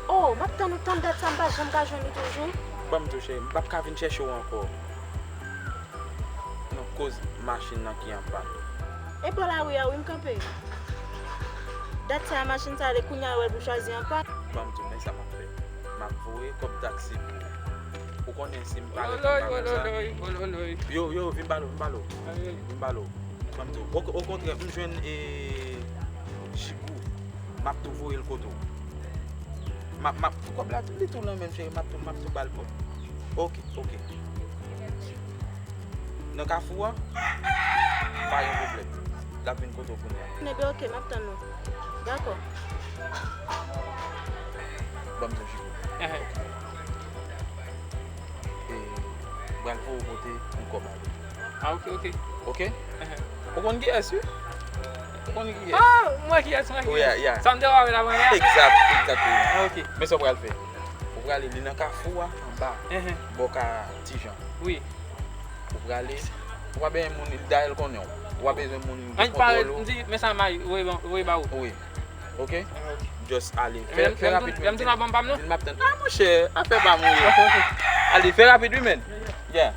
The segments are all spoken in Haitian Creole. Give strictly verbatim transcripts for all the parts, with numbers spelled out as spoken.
Oh, m ap tann ou tann dat sa, m pa janm ka jwenn ou toujou. Ban m di w, cheri, m p ap ka vin chèche w ankò. Nan koz machin nan ki an pàn. E bò lari a wi m kanpe. Dat sa a machin sa ale, kounye a wè l pou chwazi an pàn. Ban m di w, men sa m ap fè. M ap voye kòb taksi pou ou. Ou konnen si m pa ret anba konsa. Yo, yo, vin ba l, vin ba l. Vin ba l. Ban m di w. O, okontrè, m jwenn e Jigou. M ap tou voye l kote w. M ap, m ap, kòb la, li tou nan men m, cheri, m ap tou, m ap tou ba l pou. Oke, oke. Nan kafou a, pa gen pwoblèm. L ap vin kote w kounye a. Ebyen, oke, m ap tann ou. Dakò. Ban m di w, Jigou. Ehn. E, m pral voye w pote yon kòb ale. Ah, oke, oke. Oke? Ehn. Ou konn kiyès, wi? Ou konn kiyès? Ah, m wè kiyès, m wè kiyès. Wi, ya, ya. Sa m te wè la, mwen, ya. Egzat, egzakteman. Ah, oke. Men sa w pral fè. Ou prale, li nan kafou a, anba, ehn, bò ka Ti Jan. Wi. Ou prale, ou pa bezwen moun, dayè l konnen w. Ou pa bezwen moun ki kontwole w. M di, men sa may, voye ban, voye ba ou. Wi. Oke? Ah, oke. Just ale. Fè, fè rapid, wi. Lè m tounen ap ban m pa m, non? Vin m ap tann. Ah, monchè, afè pa m, wi. Oke, oke. Ale, fè rapid, wi, men. Yeah.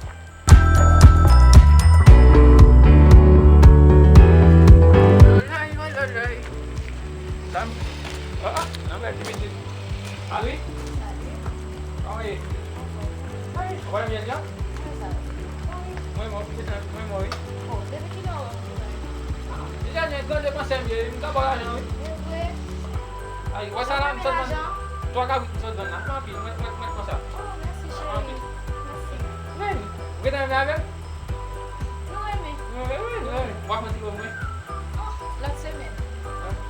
Sa m, ah, ah, nan bèl ti pitit. Mari? Kòman ye? Ou pa nan myèl jan? Mwen bon, mwen bon, wi. Deja, nèg grande panse m ye, m ka ba w lajan, wi. Ay, wè sa la, m sot vann. Twa kabrit m sot vann la. Pa anpil, mwen, mwen, mwen konsa. Oh, mèsi, cheri. Pa anpil. Mèsi. Wi. Ou gentan renmen avè m? Nou renmen. Nou renmen, wi, nou renmen. W ap fè yon ti bo pou mwen? Oh, lòt semèn.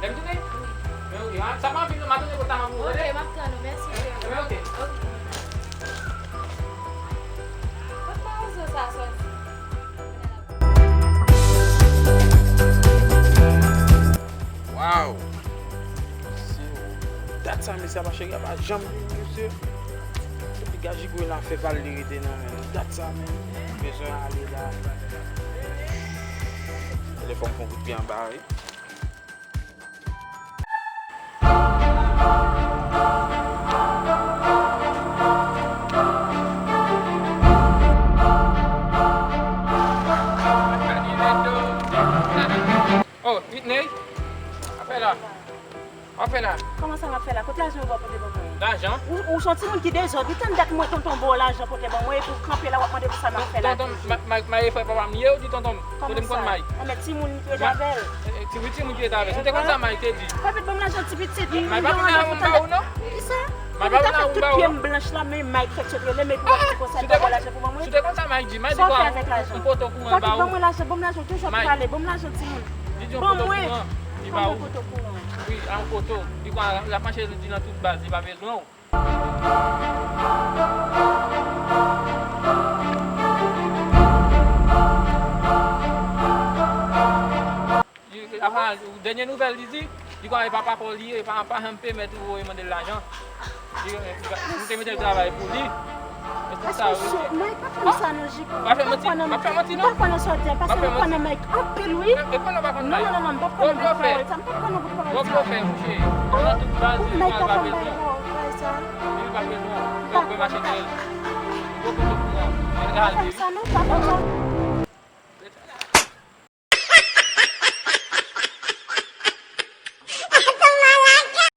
Lè m tounen? Wi. Men oke, sa pa anpil non, m a tounen pou ta mwen pou ou, tande? Oke, m ap tann ou, mèsi, cheri. Men oke. Oke. Kot mawozo sa soti? Wow! Mesye, dat sa, mesye, apa cheri a pa janm vini, mesye. Epi gad Jigou la fè pa l li rete nan men l. Dat sa, men, bezwen ale la. Telefòn fè yon kout pye anba, wi. Oh, Whitney, afè la. W ap fè la? Kòman sa m ap fè la? Kot lajan ou ba w pote ban mwen? Lajan? Ou, ou se yon timoun ki dezòd. Wi, tann dat mwen tonton ba w lajan pote ban mwen, epi w kanpe la, w ap mande pou sa m ap fè la toujou. Tonton, May, May, May e frè papa m li ye, ou di tonton m? Kote m konn May? Kòman sa? Anmède, timoun ki rete avè l. Eh, eh, ti, wi, timoun ki rete avè l. Ou te konn sa May te di? Papit ban m lajan ti pitit, yon milyon la pou tann dat. Kisa? Depi ta fè tout pye m blanch la, men May fèk sot rele m, epi w ap di konsa l pa ba w lajan pou ban mwen. Si w te konn sa May di, May di kwa, yon poto kouran l ba ou. Papit ban mwen lajan, ban m lajan, toujou ap pale, ban m lajan timoun. Li di yon poto kouran, li ba ou. Ban mwen poto kouran. Wi, a yon poto. Li kwa, l ap mache di nan tout baz, li pa bezwen w. Li, li, apa, dènye nouvèl li di, li kwè e pa papa w li ye, e pa, pa janm pèmèt ou voye mande l lajan. Li, li, li te mete l travay pou li. E tout sa, wi. Mike, pa fè m sa non, Jigou. Pa fè manti, pa fè manti non. M pa kwè nan sa w di a, paske m kwè nan Mike anpil, wi. E, e konnen w pa konn Mike. Non, non, non, non, m p ap kwè nan bout pawòl sa, m p ap kwè nan bout pawòl sa. Gwo blofè, mouche. Nan tout baz li pa bezwen w. Li pa bezwen w. Ou kwè mache dèyè l. Gwo poto kouran. Pa fè m sa non, pa fè m sa.